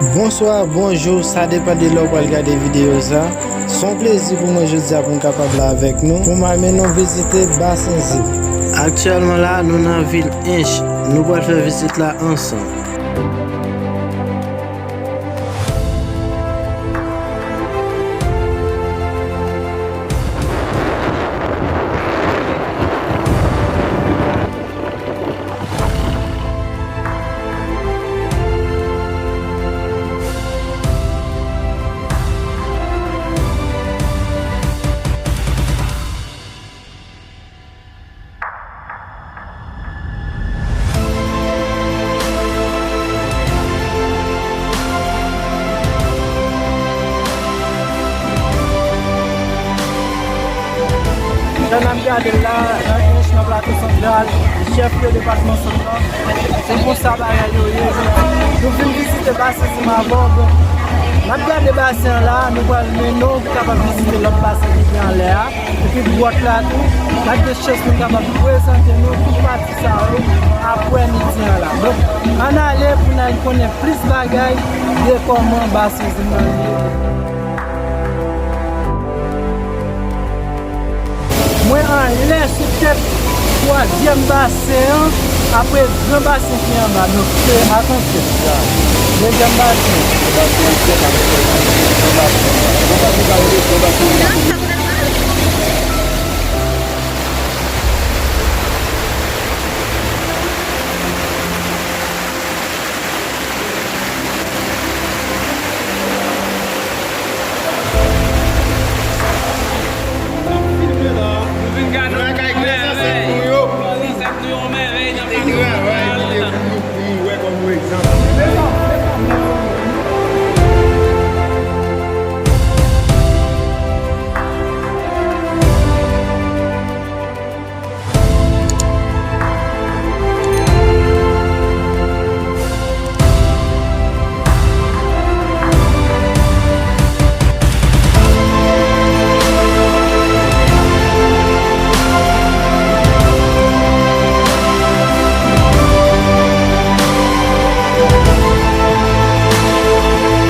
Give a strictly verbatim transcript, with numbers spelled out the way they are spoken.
Bonswa, bonjou, sa depann de lè w pral gade videyo sa. Se yon plezi pou mwen jodi a pou m kapab la avèk nou, pou m al mennen w vizite Basen Zim. Aktyèlman la, nou nan vil Ench. Nou pral fè vizit la ansanm. Jan n ap gade l la, nan Ench, nan Plato Santral, chèf de depatman Sant lan, se konsa bagay yo ye. Nou vin vizite Basen Zim avè w. Bon, n ap gade basen an la, nou pral mennen w pou kapab vizite lòt basen ki gen anlè a. Epi dwòt la tou, n ap gen chans pou n kapab prezante nou tout pati sa yo apre midi an la. Donk, ann ale pou n al konnen plis bagay de kòman Basen Zim nan ye. Mwen anlè sou tèt twazyèm basen an, apre gran basen ki anba. Donk, se, atansyon, dezyèm basen. Gran basen.